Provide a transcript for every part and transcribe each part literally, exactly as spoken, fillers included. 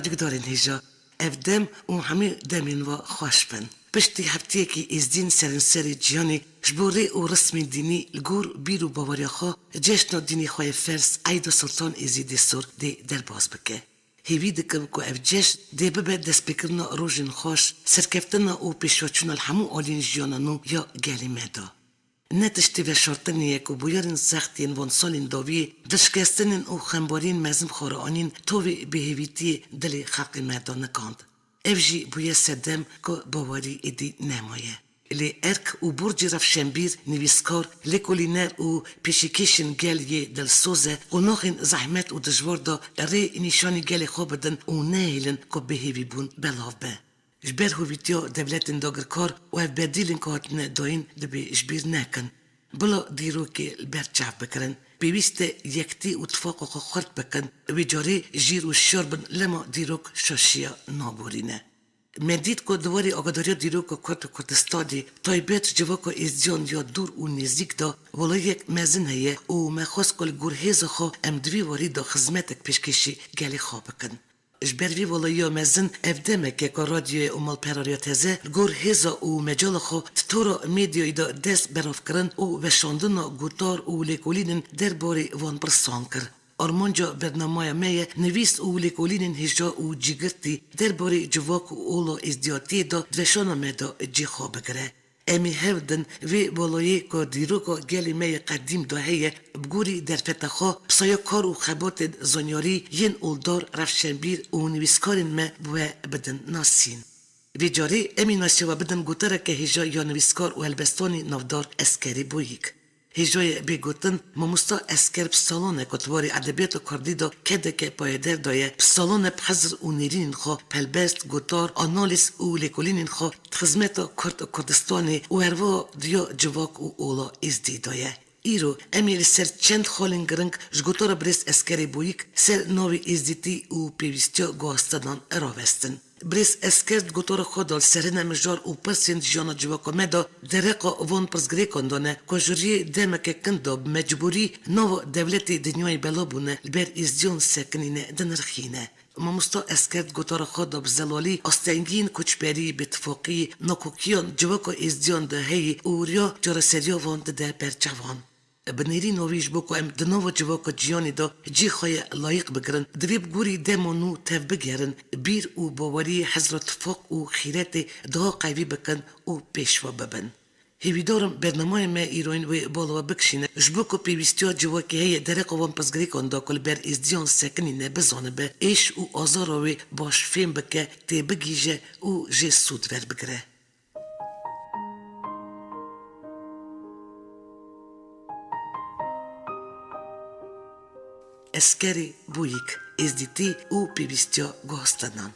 Guhdarên hêja, ev dem û hemû demên we xweş bin. Piştî heftiyekî êzdîn serenserê cîhanê ji bo rê û rismên dînî li gor bîr û baweriya xwe cejna dînê xwe yê ferz Eyda Sultan Êzîdê Sor dê derbas bike. Hêvî dikim ku ev cejn dê bibe destpêkirina rojên xweş, serkeftina û pêşveçûna li hemû aliyên jiyana nû ya gelê me de. Ne tiştê veşartinê ye ku bûyerên zext yên van salên dawiyê, dilşikestinên û xembariyên mezin xwe re anîn tovê bêhêvîtiyê dilê xelkê me danikand. Ev jî bûye sedem ku bawerî êdî nemaye. Lê erk û borcê rewşenbîr, nivîskar, lêkolîner û pêşîkêşên gel yê dilsoz e, qonaxên zehmet û dijwar de rê nîşanî gelê xwe bidin û nehêlin ku bêhêvîbûn belav be. Ji ber hovîtiya dewletên dagirkar û ev bedîlên ku hatine dayîn dibê ji bîr nekin. Bila dîrokê li ber çav bigirin. Pêwîst e yektî û tifaqa xwe xurt bikin. Wê carê jîr û şiyar bin lema dîrok şaşiya naborîne. Me dît ku di warê agadariya dîroka Kurd û Kurdistanê, taybet civaka êzdiyan ya dûr û nêzîk de, walayek mezin heye û me xwest ku li gor hêza xwe em di vî warî de xizmetek pêşkêşî gelê xwe bikin. Ji ber vî walayiya mezin ev demek e ku radyoyê û malperariya teze li gor hêza û mecala xwe di tora medyayê de dest beravkirin û weşandina gotar û lêkolînên derbarê van pirsan kir. Armanca bernamaya me ye nivîs û lêkolînên hêja û cîgirtî derbarê civak û ola êzdiyatiyê de di weşana me de cî xwe bigire. Em ê hewl din vê walayê ku dîroka gelê me yê qedîm de heye, bi gorî derfeta xwe, pisaya kar û xebatên zanyarî yên oldar, rewşenbîr û nivîskarên me bi we bidin nasîn. Vê carê em ê nasiya we bidin gotareke hêja ya nivîskar û helbestanî navdar Eskerê Boyîk. Hêjayê bê gotin, mamosta Esker bi salan e ku di warê edebiyata kurdî de kedeke payeder daye, bi salan e bi hizir û nêrînên xwe, helbest, gotar, analîz û lêkolînên xwe di xizmeta Kurd û Kurdistanê û herwiha di ya civak û ola Êzdî de ye. Îro em ê li ser çend xalên giring ji gotara birêz Eskerê Boyîk ser navê êzdîtî û pêwîstiya guhastinan rawestin. Birêz Esker di gotara xwe de li ser hine mijar û pirsên jiyana civaka me de dereqa van pirsgirêkan dane ku ji riyê demeke kin de bi mecbûrî nava dewletê dinyayê bela bûne li ber êzdiyan sekinîne dinirxîne. Mamosta Esker di gotara xwe de bi zelalî astengiyên koçberî, bêtifaqî, nakokiyan civaka êzdiyan de heyî û riya çareseriya van dide ber çavan. Bi nêrîna wî ji bo ku em di nava civaka cîhanê de cî xwe yê layîq bigirin, divê bi gorî dema nû tevbigerin, bîr û baweriyê hizra tifaq û xîretê daha qewî bikin û pêşve bibin. Hêvîdar im bernameyê me îroyîn wê bala we bikişîne, ji bo ku pêwîstiya civakê heye dereqa wan pirsgirêkan de ku li ber êzdiyan sekinîne bizanibe, êş û azara wê baş fêm bike, têbigihîje û jê sûd werbigire. Eskerê Boyîk, Êzdîtî û pêwîstiya guhastinan.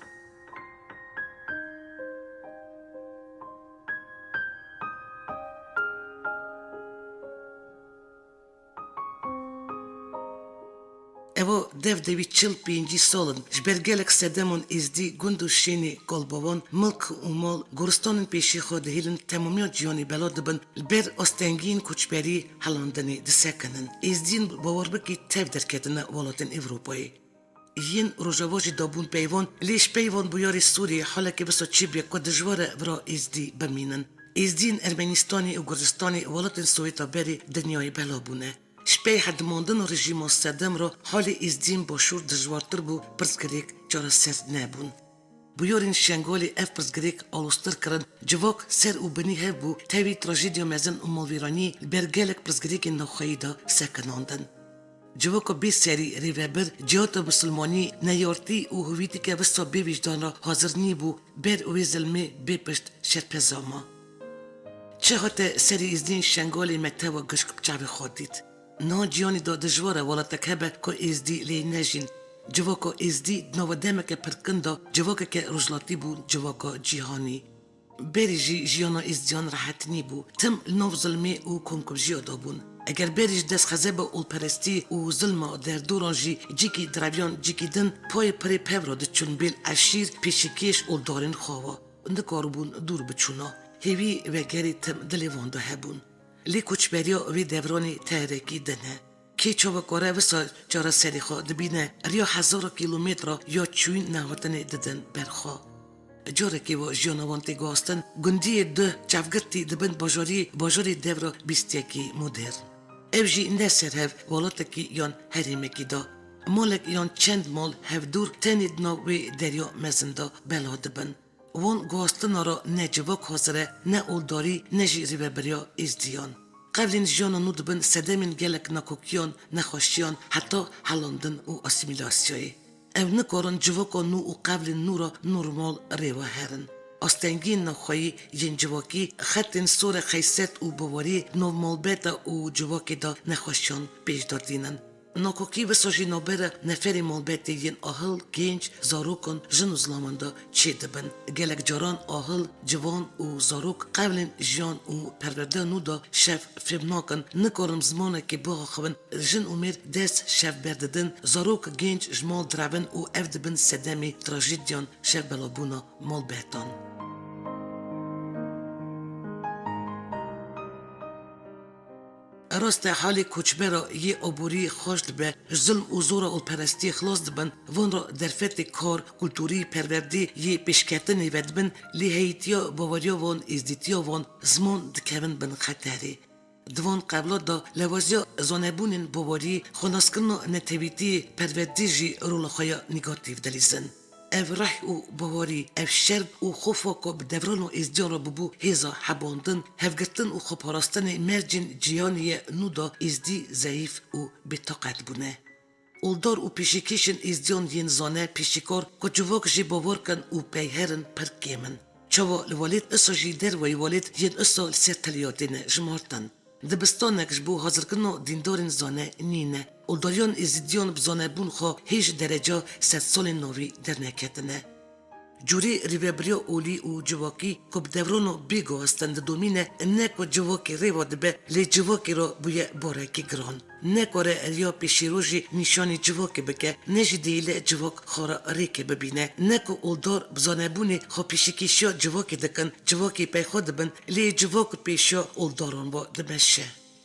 Ewa dev dewî çil pêncî sal in, ji ber gelek sedeman Êzdî gund û şênê kalbawan, milk û mal, goristanên pêşî xwe dihêlin, temamiya cîhanê bela dibin, li ber astengiyên koçberî helandinê disekinin. Êzdiyên, bawer bikî, tev derketine welatên Ewropayê. Yên Rojava jî dabûn peyvan, lê ji peyvan bûyerê Sûriyê halekê wisa çêbûye ku dijwar e vira Êzdî bimînin. Êzdiyên Ermenîstanê û Gurcistanê welatên Sowêta berê dinyayê bela bûne. Ji pey herdimandina rejîma Sedem re halê Êzdiyên Başûr dijwartir bû, pirsgirêk çareser nebûn. Bûyerên Şengalê ev pirsgirêk aloztir kirin, civak ser û binî hev bû, tevî trajediya mezin û malvîraniyê li ber gelek pirsgirêkên navxweyî de sekinandin. Civaka bê serî, rêvebir, cihata misilmanî, neyartî û hovîtîke wisa bê wijdan re hazir nîbû, ber wê zilmê bê pişt şerpeza ma. Çi hate serê Êzdiyên Şengalê me tewa gişk bi çavê xwe dît. Niha cîhanê de dijwar e welatek hebe ku Êzdî lê nejîn. Civaka Êzdî di nava demeke pirkin de civakeke rojhilatî bû civaka cîhanî. Berî jî jiyana Êzdiyan rehet nîbû. Tim li nav zilmê û komkujiya de bûn. Eger berî ji dest xezeba olperestî û zilma derdoran jî cîkî direviyan cîkî din, payê pirê pev re diçûn bêl eşîr, pêşîkêş oldarên xwe ve. Nikaribûn dûr biçûna. Hêvî vegerê tim dilê van de hebûn. Lê koçberiya vê devranê terekî din e. Kê çawa kare wisa çareserî xwe dibîne, riya hezara kîlometra ya çûyîn nehatinê didin ber xwe. Carekê wa jiyana wan tê guhastin, gundiyê duh çavgirtî dibin bajarî, bajarê devra bîst yekî modern. Ev jî ne ser hev welatekî yan herêmekî de. Malek yan çend mal hevdûr tenê di nav wê derya mezin de bela dibin. Wan guhastina re ne civak hazir e, ne oldarî, ne jî rêvebiriya êzdiyan. Qewlên jiyana nû dibin sedemên gelek nakokiyan, nexweşiyan, heta helandin û asîmîlasyayê. Ew nikarin civaka nû û qewlên nû re normal rê ve herin. Astengiyên navxweyî yên civakî, xetên sor e, xeyset û bawerî nav malbete û civakê de nexweşiyan pêş de tînin. Nakokî wisa jî navbera neferê malbetê yên ahil, genç, zarokan, jin û zilaman de çêdibin. Gelek caran ahil, ciwan û zarok qewlên jiyan û perwerdeya nû de şev fêm nakin, nikarin zimanekê biaxivin, jin û mêr dest şev berdidin, zarok, genç ji mal direvin û ev dibin sedemê trajediyan şevbelabûna malbetan. Rast e, halê koçbera yê aborî xweş dibe, ji zilm û zora olperestiyê xilas dibin, van re derfetê kar, kulturî, perwerdê yê pêşketinê vedibin, lê heyîtiya baweriya van, êzdîtiya van, ziman dikevin bin xeterê. Di van qewla de lewaziya zanebûnên bawerî, xwelaskirina netewîtiyê, perwerdê jî rola xwe ya negatîf dilîzin. Ev rih û bawerî, ev şerm û xofa ku bi devrana êzdiyan re bûbû hêza hebandin, hevgirtin û xweparastinê mercên cîhanê ye nû de êzdî zeyîf û bêtaqet bûne. Oldar û pêşîkêşên êzdiyan yên zane pêşîkar ku civak jê bawer kin û peyher in pir kêm in. Çawa li welêt isa jî derveyî welêt yên isa li ser teliyatê ne jimartin. Dibistanek ji bo hazirkirina dîndarên zane nîne. Oldariyan êzidiyan bi zanebûn xwe hê ji dereca sedsalên navî derneketine. Cûrê rêvebiriya olî û civakî ku bi devrana bê guhastin didomîne, ne ku civakê rêva dibe, lê civakê re bûye barekî giran. Nekare riya pêşîrojî nîşanî civakê bike, ne jî dihêle civak xwe re rêkê bibîne. Ne ku oldar bi zanebûnê xwe pêşîkêşiya civakê dikin, civakê pey xwe dibin, lê civak pêşiya oldaran ve dimeşe.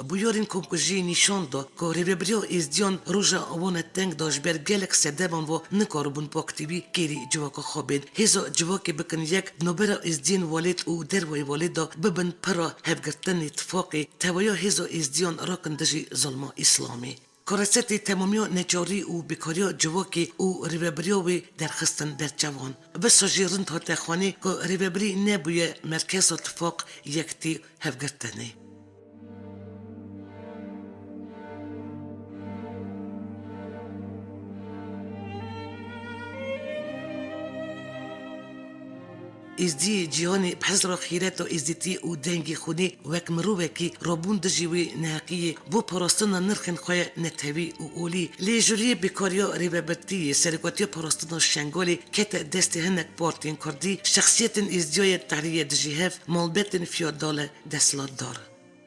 Bûyerên komkujiyê nîşan da ku rêvebiriya êzdiyan roja wan e teng da ji ber gelek sedeman ve nikaribûn bi aktîvî kêrî civaka xwe bên. Hêza civakê bikin yek, di navbera êzdiyên welêt û derveyî welêt de bibin pira hevgirtinê, tifaqê, teweya hêza êzdiyan rakin dijî zilma îslamî. Karesetê temamiya neçarî û bêkariya civakê û rêvebiriya wê derxistin ber çavan. Wisa jî rind hate xwanê ku rêvebirî nebûye merkeza tifaq, yektî, hevgirtinê. Êzdiyê cîhanê bi hizra xîret û êzdîtî û dengê xwînê wek mirovekî rabûn dijî wê neheqiyê bo parastina nirxên xwe ye netewî û olî. Lê jûriyê bêkariya rêvebirtiyê, serokatiya parastina Şengalê kete destê hinek partiyên kurdî, şexsiyetên êzdiya ye tehrîye dijî hev, malbetên fiyadal e desthilatdar.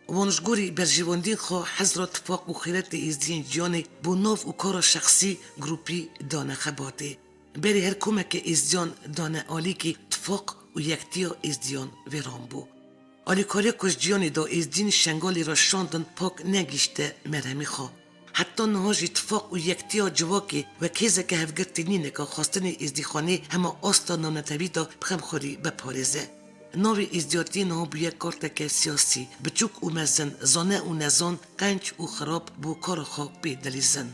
Wan ji gorî berjewendiyên xwe hizra tifaq û xîretê êzdiyên cîhanê bo nav û kara şexsî, grûpî dane xebatê. Berê her komeke êzdiyan dane alîkî, tifaq û yektiya êzdiyan vêran bû. Alîkariya ku ji cîhanê da êzdiyên Şengalê re şandin pak negihîşte merhemê xwe. Heta niha jî tifaq û yektiya civakê wek hêzeke hevgirtî nîne ku xwestinê êzdîxwanê hema asta navnetewî de bi xemxwerî biparêze. Navê êzdiyatiyê niha bûye karteke siyasî, biçûk û mezin, zane û nezan, qenc û xirab bo kara xwe pê dilîzin.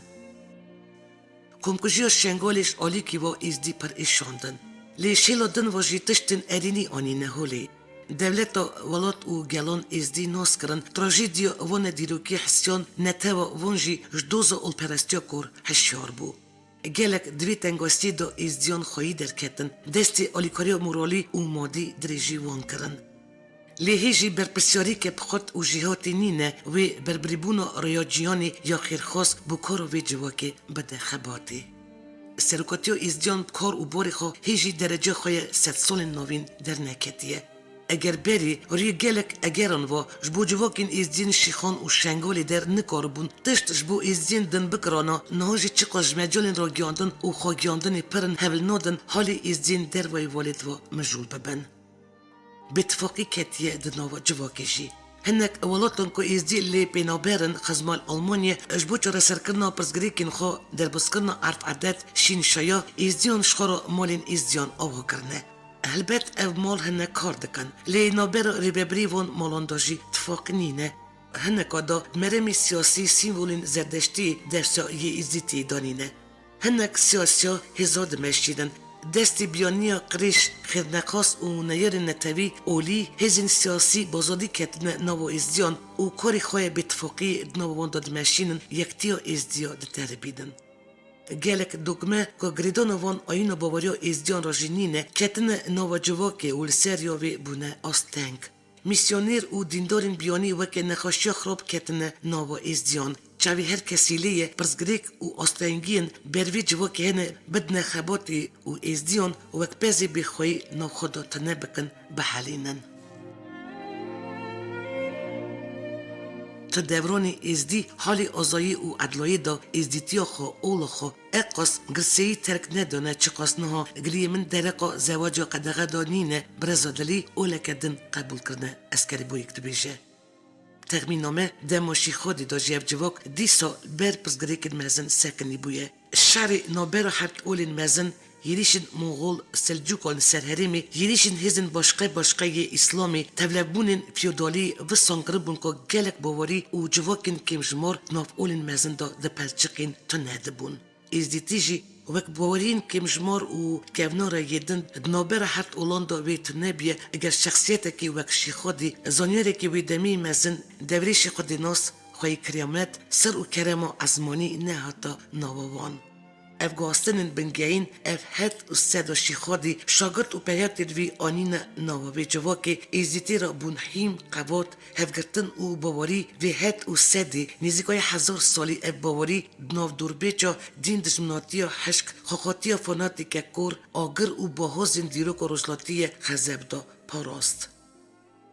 Komkujiya Şengalê ji alîkî ve êzdî pir êşandin. Lê şêla din ve jî tiştên erênî anîne holê. Dewleta welat û gelan êzdî nas kirin, trajediya wan e dîrokî hisiyan, netewa wan jî ji doza olperestiya kor hişyar bû. Gelek di vê tengasiyê de êzdiyan xweyî derketin, destê alîkariya moralî û madî dirêjî wan kirin. Lê hê jî berpirsyariyeke bi xurt û jêhatî nîne wê berbirîbûna rêya cîhanê ya xêrxwaz bo kara vê civakê bide xebatê. Serokatiya êzdiyan bi kar û barê xwe hê jî derece xwe ye sedsalên navîn derneketiye. Eger berî rûyê gelek egeran ve ji bo civakên êzdiyên Şîxan û Şengalê der nikaribûn tişt ji bo êzdiyên din bikirana, niha jî çiqas ji mecalên ragiyandin û xwegiyandinê pir in, hewl nadin halê êzdiyên derveyî welêt ve mijûl bibin. Bêtifaqî ketiye di nava civakê jî. Hinek welatên ku Êzdî lê pênaber in, xizma li Almanyê ji bo çareserkirina pirsgirêkên xwe, derbazkirina erf edet, şîn şaya Êzdiyan ji xwe re malên Êzdiyan ava kirine. Helbet ev mal hinek kar dikin, lê navbera rêvebirî van malan de jî tifaq nîne. Hineka de meremê siyasî sîmbolên zerdeştî dersa yê Êzdîtiyê danîne. Hinek siyasiya hêza dimeşînin. Destê biyaniya qirêj, xêrnexas û neyarên netewî olî hêzên siyasî bazadî ketine nava Êzdiyan û karê xwe yê bêtifaqî di nava wan de dimeşînin, yektiya Êzdiya diteribînin. Gelek dogme ku girêdana van ayîna baweriya Êzdiyan re jî nîne, ketine nava civakê û li ser ya wê bûne asteng. Mîsyoner û dîndarên biyanî weke nexweşiya xirab ketine nava Êzdiyan. Çavê her kesî lê ye pirsgirêk û astengiyên ber vê civakê hene bidine xebatê û Êzdiyan wek pezê bêxweyî nav xwe de tune bikin, bihelînin. Tu devranê Êzdî halê azayî û edlayê de Êzdîtiya xwe, ola xwe, eqas girseyî terk nedane, çiqas niha giliyê min dereqa zewaca qedexe de nîne, birêza dilî oleke din qebûl kirine, eskerî bo yek dibêje. Texmîna me dema Şîxadî de jî ev civak dîsa ber pirsgirêkên mezin sekinî bûye. Şerê navbera heft olên mezin, yêrîşên Moxol, Selcukan li ser herêmê, yêrîşên hêzên başqe başqe yê Îslamê, tevlevbûnên feodalî, visan kiribûn ku gelek bawerî û civakên kêmjimar di nav olên mezin de dipelçiqîn, tune dibûn. Êzdîtî jî wek baweriyên kêmjimar û kevnara yê din di navbera heft olan de wê tune bûye, eger şexsiyetekî wek Şîxadî, zanyarekî wê demê mezin, devrêşê xwedênas, xweyî kiramet, sir û kerema ezmanî nehata nava wan. Ev guhastinên bingehîn, ev het û seda Şîxadî, şagirt û peyatên wî anîne nava vê civakê, Êzdîtî re bûn hîm, qebat, hevgirtin û bawerî. Vê het û sedê, nêzîkayê hezar salî ev bawerî di nav dorbêça dîn, dijminatiya hişk, xaxatiya fanatîke kor, agir û bahozên dîroka rojhilatiyê xezeb de parast.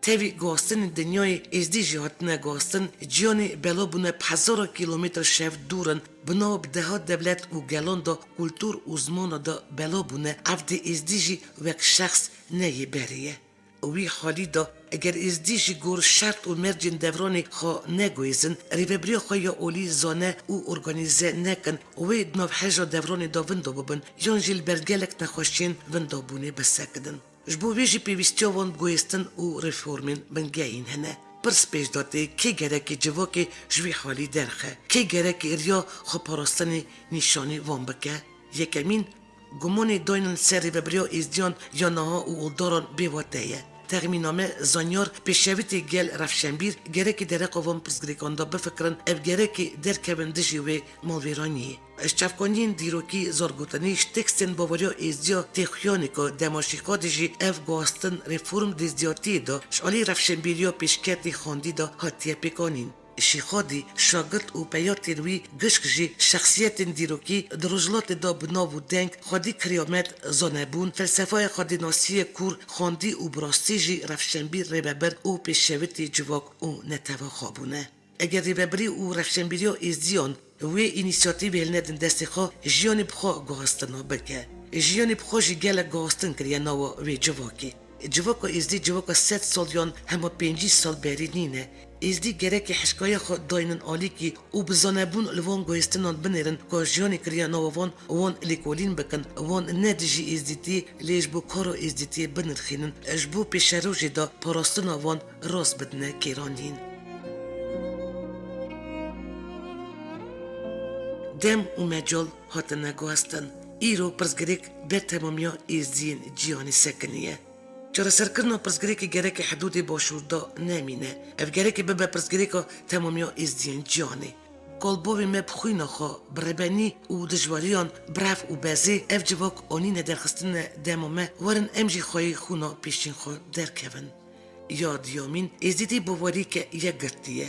Tevî guhastinên dinyayê, Êzdî jî hatine guhastin, ciyanê bela bûne bi hezara kîlometre şev dûr in, bi nav bi deha dewlet û gelan de, kultur û zimana de bela bûne, evdê Êzdî jî wek şexs ne yê berê ye. Wî halî de, eger Êzdî ji gor şert û mercên devranê xwe neguhêzin, rêvebiriya xwe ya olî zane û organîze nekin, wê di nav heja devranê de winda bibin, yan jî li ber gelek nexweşiyên windabûnê bisekinin. Ji bo vê jî pêwîstiya wan bi guhêstin û reformên bingehîn hene. Pirs pêş de tê, kê gerekî civakê ji wî halî derxe? Kê gerekî riya xweparastinê nîşanî wan bike? Yekemîn, gumanê daynin ser rêvebiriya Êzdiyan ya niha û oldaran bêwate ye. Texmîna me, zanyar, pêşevitê gel, rewşenbîr gerekî dereqa van pirsgirêkan de bifikirin, ev gerekî derkevin dijî wê malwêraniyê. Ji çavkaniyên dîrokî, zargotinî, ji tekstên baweriya Êzdiya tê xuyanê ku dema Şîxadî jî ev guhastin reform di êzdiyatiyê de ji alî rewşenbîriya pêşketî xwendî de hatiye pêkanîn. Şîxadî, şagirt û peyatên wî gişk jî şexsiyetên dîrokî di rojhilatê de bi nav û deng, xwedî kiramet, zanebûn, felsefeya xwedênasiyê kûr, xwendî û bi rastî jî rewşenbîr, rêvebir û pêşevitî civak û netewa xwe bûne. Eger rêvebirî û rewşenbîriya Êzdiyan wê înîsiyatîvê hilnedin destê xwe, jiyanê bi xwe guhastina bike. Jiyanê bi xwe jî gelek guhastin kiriye nava wê civakê. Civaka Êzdî civaka sed sal yan hema pêncî sal berî nîne. Êzdî gerekî hişkaya xwe daynin alîkî û bi zanebûn li van guhêstinan binêrin ku jiyanê kiriye nava wan, wan lêkolîn bikin, wan ne dijî Êzdîtiyê, lê ji bo kara Êzdîtiyê binirxînin, ji bo pêşerojê de parastina wan rast bidine kêranîn. Dem û mecal hatine guhestin. Îro pirsgirêk ber temamiya Êzdiyên cîhanê sekiniye. Çareserkirina pirsgirêkê gerekê hidûdê başûr de nemîne. Ev gerekê bibe pirsgirêka temamiya Êzdiyên cîhanê. Kalbavê me bi xwîna xwe, bi rebenî û dijwariyan, bi rev û bezê ev civak anîne derxistine dema me, werin em jî xweyî xwîna pêşîn xwe derkevin. Ya diyamîn, Êzidî bawerî ke yekgirtî ye.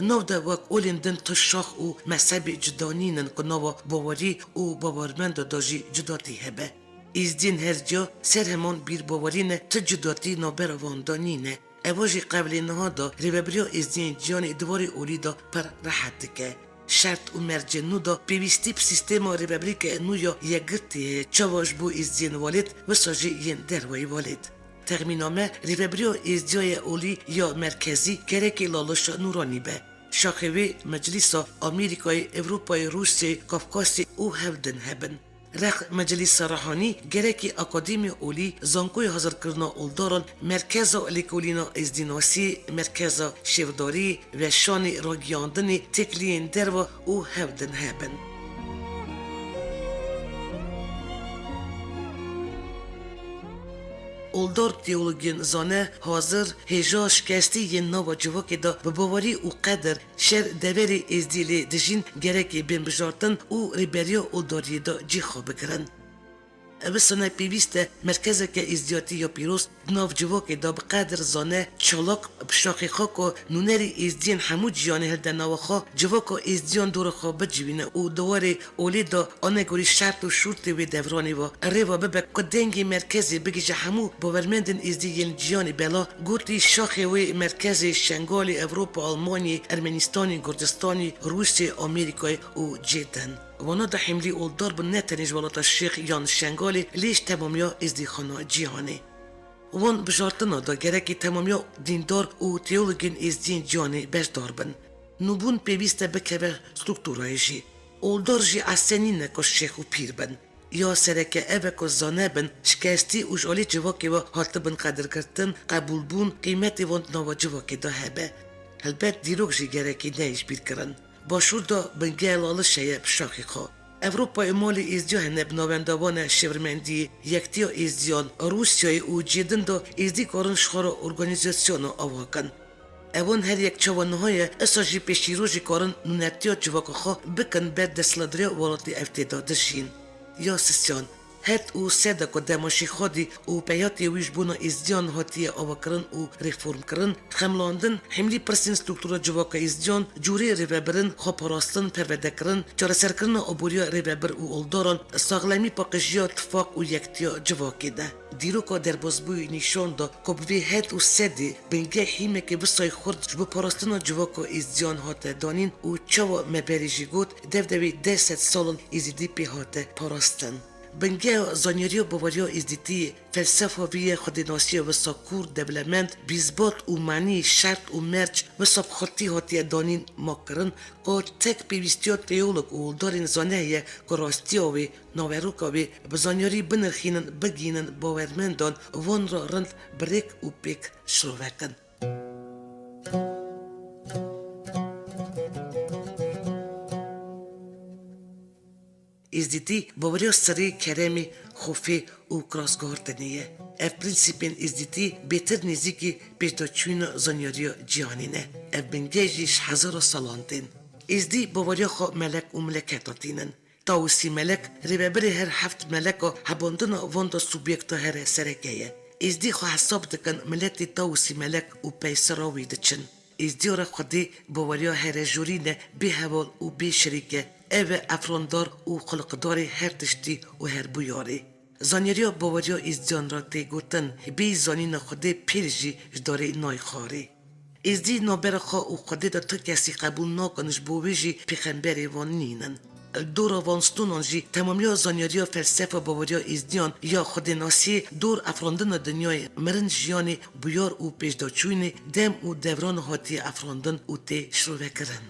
Nav de wek olên din tu şax û mezhebê cuda nînin ku nava bawerî û bawermenda de jî cudatî hebe. Êzdiyên her ciya ser heman bîr bawerî ne, tu cudatî navbera wan de nîne. Eva jî qewlê niha de rêvebiriya Êzdiyên Cîhanê di warê olî de pir rehet dike. Şert û mercên nû de pêwîstî bi sîstema rêvebirîke nû ya yekgirtî heye, çawa ji bo Êzdiyên welêt, wisa jî yên derveyî welêt. Texmîna me, rêvebiriya êzdiya ye olî ya merkezî gerekê Lalişa Nûranî be. Şaxê wê Meclîsa Amerîkayê, Ewropayê, Rûsyayê, Kafkasê û hev din hebin. Rex Meclîsa Rehanî gerekê Akademîya Olî, Zankoya Hazirkirina Oldaran, Merkeza Lêkolîna Êzdînasî, Merkeza Şêwdarî, Weşanê, Ragiyandinê, Têkiliyên Derve û hev din hebin. Oldar teologên zane hazir, hêja, şikestî yên nava civakê de bi bawerî û qedir şer deverê êzdî lê dijîn gerekê bên bijartin û rêberiya oldariyê de cî xwe bigirin. Ev sene pêwîst e merkezeke êzdiyatî ya pîroz di nav civakê de bi qedir zane, çalak, bi şaxê xwe ku nûnerî êzdiyên hemû cîhanê hilde nava xwe, civaka êzdiyan dora xwe bicivîne û di warê olê de anegorî şert û şûrtê wê devranê ve rê ve bibe ku dengê merkezê bigihîje hemû bawermendên êzdî yên cîhanê bela, gotî şaxê wê merkezê Şengalê, Ewropa, Almanyê, Ermenistanê, Gurcistanê, Rûsê, Amerîkayê û cê din. Wana de hemlî oldar bin ne tenê ji welata Şêx yan Şengalê, lê ji temamiya êzdîxana cîhanê. Wan bijartina de gerekê temamiya dîndar û teologên êzdiyên cîhanê beşdar bin. Nûbûn pêwîst e bikeve strukturayê jî. Oldar jî ese nîne ku şêx û pîr bin. Ya sereke ev e ku zane bin, şikestî û ji alî civakê ve hatibin qedirgirtin, qebûlbûn, qîmetê wan di nava civakê de hebe. Helbet dîrok jî gerekî neyê ji bîr kirin. Başûr de bingeh Lalişe ye bi şaxê xwe. Ewropayê malê êzdiya hene, bi navenda wan e Şêwirmendiyê, Yektiya Êzdiyan, Rûsyayê û cê din de êzdî karin ji xwe re organîzasyona ava kin. Ewan her yek çawa niha ye, esa jî pêşîrojî karin nûnertiya civaka xwe bikin ber desthilatdariya welatê ev tê de dijîn. Ya sisyan, het û sede ku dema Şêxadî û peyatê wî ji bona êzdiyan hatiye avakirin û reformkirin, xemlandin, hemlî pirsên struktura civaka êzdiyan, cûrê rêvebirin, xweparastin, perwedekirin, çareserkirina aboriya rêvebir û oldaran, saxlemî paqijiya tifaq û yektiya civakê de. Dîroka derbazbûyî nîşan da ku bi vê het û sedê bingeh hîmeke wisayî xurt ji bo parastina civaka êzdiyan hate danîn û çawa me berê jî got, dev devê deh sed sal in Êzidî pê hate parastin. Bingeha zanyariya baweriya Êzdîtî, felsefa vî ye xwedênasiya wisa kûr, dewlemend, bîzbat û manî, şert û merc wisa bi xurtî hatiye danîn, ma kirin, ku tek pêwîstiya teolog û oldarên zane heye ku rastiya wê, naveroka wê bi zanyarî binirxînin, bigihînin bawermendan, wan re rind bi rêk û pêk şirove kin. Êzdîtî baweriya sirê, keremê, xofê û kirasguhertinê ye. Ev prensîpên Êzdîtî bêtir nêzîkî pêşdaçûna zanyariya cîhanê ne. Ev bingeh jî ji hezara salan tên. Êzdî baweriya xwe melek û mileketa tînin. Tawusî melek, rêvebirê her heft meleka hebandina van da subiyekta here sereke ye. Êzdî xwe hesab dikin miletê Tawusî melek û peysera wî diçin. Êzdiya re Xwedê baweriya here jorî ne, bê heval û bê şirîk e. Ev e efrandar û xuliqdarê her tiştî û her bûyarê. Zanyariya baweriya Êzdiyan re tê gotin, bêyî zanîna Xwedê pêl jî ji darê nayê xwarê. Êzdî navbera xwe û Xwedê de tu kesî qebûl nakin, ji bo wê jî pêxemberê wan nînin. Li dora van stonan jî temamiya zanyariya felsefa baweriya Êzdiyan ya xwedênasiyê, dor efrandina dinyayê, mirin, jiyanê, bûyar û pêşdaçûyînê, dem û devran hatiye efrandin û tê şirovekirin.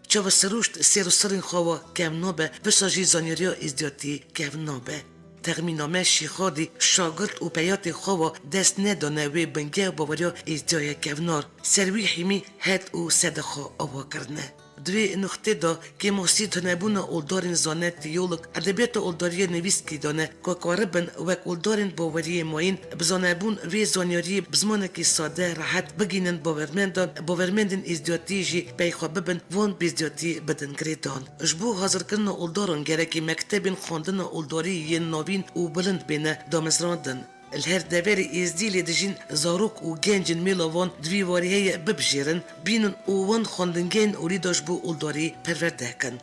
Çawa sirûşt sêr û sirên xwe wa kevn nabe, wisa jî zanyariya êzdiyatiyê kevn nabe. Texmîna me Şêxadî şagirt û peyatê xwe wa dest nedane wê bingeh baweriya êzdiyaya kevnar, ser wî hîmî het û sede xwe ava kirine. Di vê nuqtê de kêmasî tunebûna oldarên zane, teolog, edebiyata oldariyê nivîskî de ne, ku karibin wek oldarên baweriyê mayîn bi zanebûn vê zanyariyê bi zimanekî sade, rehet bigihînin bawermendan, bawermendên êzdiyatî jî pey xwe bibin, van bi êzdiyatî bidin girêdan. Ji bo hazirkirina oldaran gerekê mektebên xwendina oldarî yên navîn û bilind bêne damezrandin. Li her deverê êzdî lê dijîn zarok û gencên mêla wan di vî warî heye bibijêrin, bînin û wan xwendingehên olî de ji bo oldarî perwerde kin.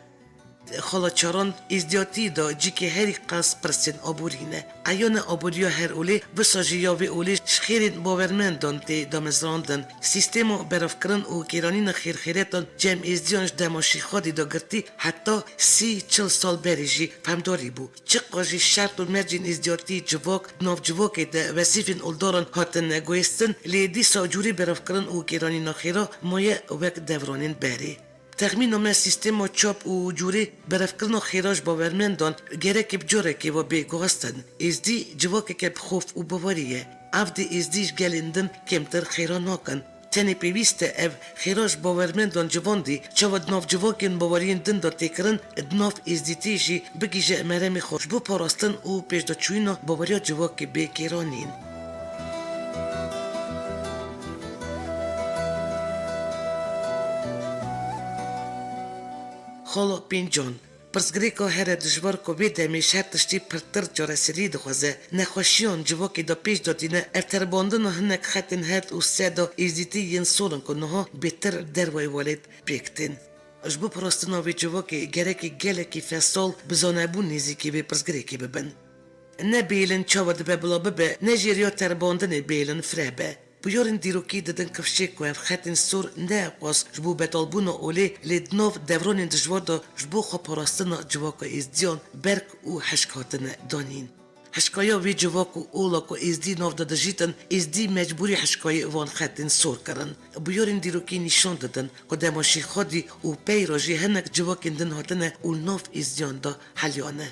Xala Çaran êzdiyatî de cîkê herî qas pirsên aborî ne. Eyane aboriya her olê, wisa jî ya vê olê ji xêrên bawermendan tê damezrandin. Sîstema berevkirin û kêranîna xêrxêretan cem êzdiyan ji dema Şîxadî de girtî heta sî çil sal berê jî fehmdarî bû. Çiqas jî şert û mercên êzdiyatî, civak, di nav civakê de wesîfên oldaran hatin guhêstin, lê dîsa cûrê berevkirin û kêranîna xêra maye wek devranên berê. Texmîna me sîstema çap û cûrê berevkirina xêra ji bawermendan gerekê bi carekê ve bê guhestin. Êzdî civakeke bi xof û bawerî ye. Ev dê êzdî ji gelên din kêmtir xêra nakin. Tenê pêwîst e ev xêra ji bawermendan civandî, çawa di nav civakên baweriyên din de tê kirin, di nav êzdîtiyê jî bigihîje meremê xwe ji bo parastin û pêşdaçûyîna baweriya civakê bê kêranîn. Xala Pêncan. Pirsgirêka here dijwar ku vê demê ji her tiştî pirtir çareserî dixwaze, nexweşiyan civakê de pêş de tîne, ev terbandina hinek xetên herd û sê de êzdîtî yên sor in ku niha bêtir dervayê welêt pêk tên. Ji bo parastina vê civakê gerekê gelekî fesal bi zanebûn nêzîkî vê pirsgirêkê bibin. Ne bêlin çawa dibe bila bibe, ne jî riya terbandinê bêlin fireh be. Bûyerên dîrokî didin kifşê ku ev xetên sor ne eqwas ji bo betalbûna olê, lê di nav devranên dijwar de ji bo xweparastina civaka êzdiyan berk û hişk hatine danîn. Hişkaya vê civak û ola ku êzdî nav de dijîtin, êzdî mecbûrî hişkayê van xetên sor kirin. Bûyerên dîrokî nîşan didin ku dema Şîxadî û pey re jî hinek civakên din hatine û nav êzdiyan de heliyane.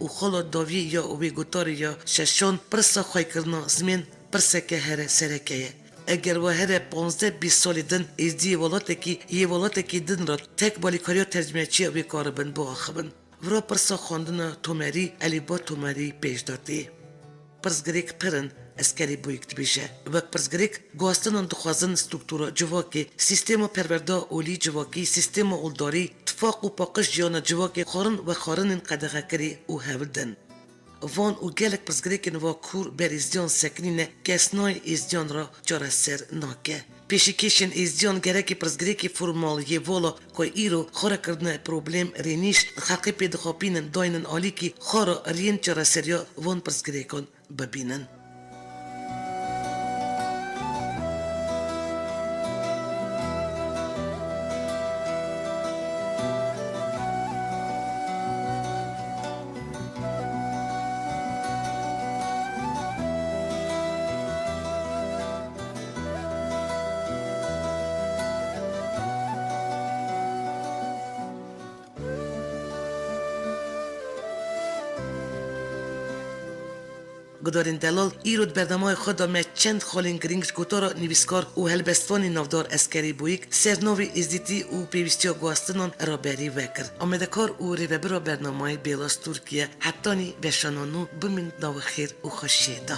Û xala dawiyê ya wê gotarê ya şeşan pirsa xweykirina zimên pirseke here sereke ye. Eger we here panzdeh bîst salê din êzdiyê welatekî yê welatekî din re tek balîkariya tercimeyçiya wê karibin biaxivin. Vira pirsa xwendina tomerî, elîba tomerî pêş de tê. Pirsgirêk pir in, Eskerî Bûyîk dibêje. Wek pirsgirêk, guhestinan dixwazin struktura civakê, sîstema perwerda olî civakî, sîstema oldarî, tifaq û paqij jiyana civakê, xwarin vexwarinên qedexekirî û hewl din. Van û gelek pirsgirêkên va kûr ber êzdiyan sekinîne, kes nayê êzdiyan re çareser nake. Pêşîkêşên êzdiyan gerekî pirsgirêkê formal yê vala ku îro xwe re kirdine problem rênîş, xelkê pê dixapînin daynin alîkî xwe re riyên çareseriya van pirsgirêkan bibînin. Gudarên delal, îro di bernameyê xwe de me çend xalên girîng ji gotara nivîskar û helbestvanê navdar Eskerî Bûyîk ser navê êzdîtî û pêwîstiya guhestinan raberî vekir. Amadekar û rêvebira bernameyê Bêlas Tirkiye. Hetanî beşa nano bimîn di nava xêr û xweşiyê de.